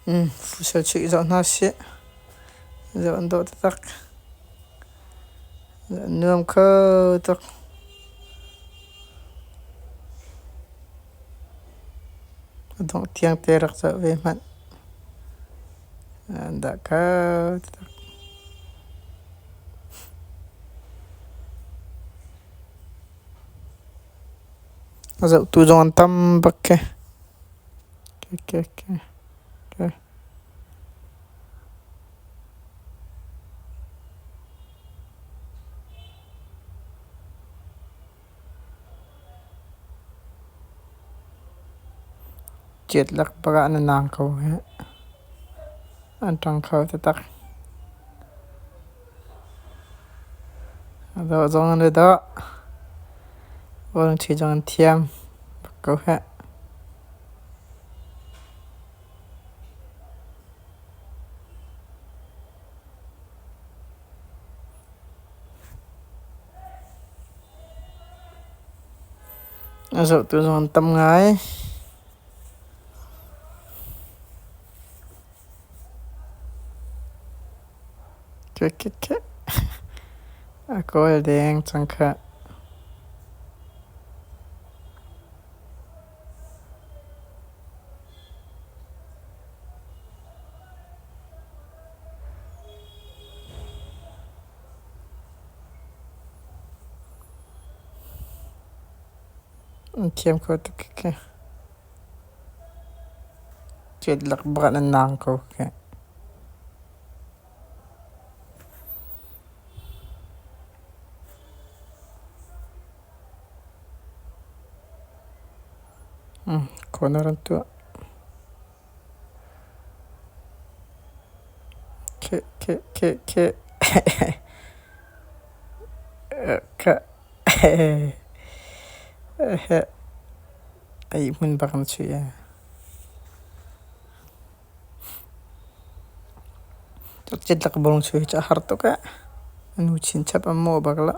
Futsal chuih zoh hna sih. Zoh an dawh taktak. An nuam kho tuk. A dongh tiang te rak zoh ve hmanh. An dah kho taktak. A zohtu zong an tam bak khi. Chiat lak bak ah na nang ko hih. An ṭang kho taktak. A dawh zong an i dawh. Volunteer zong an thiam bak ko hih. A zohtu zong an tam ngai. A kawl deng cang khah. An thiam kho tuk khi. Cet lak bak ah nan nang ko khi. Corner an tuah. A ihhmun bak na chuih ee. Cakcit bawlung chuih hi cu a har tuk ee. A nu chinchap a maw bak lo.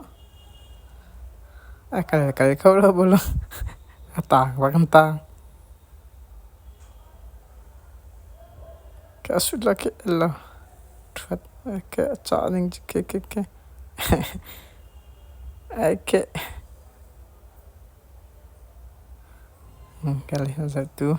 A kal kal kho lo bawlung. A taang bak an taang. Ka sut la ke la. Ṭhuat ke cah ning ke ke ke. Ke. Kal hi zohtu.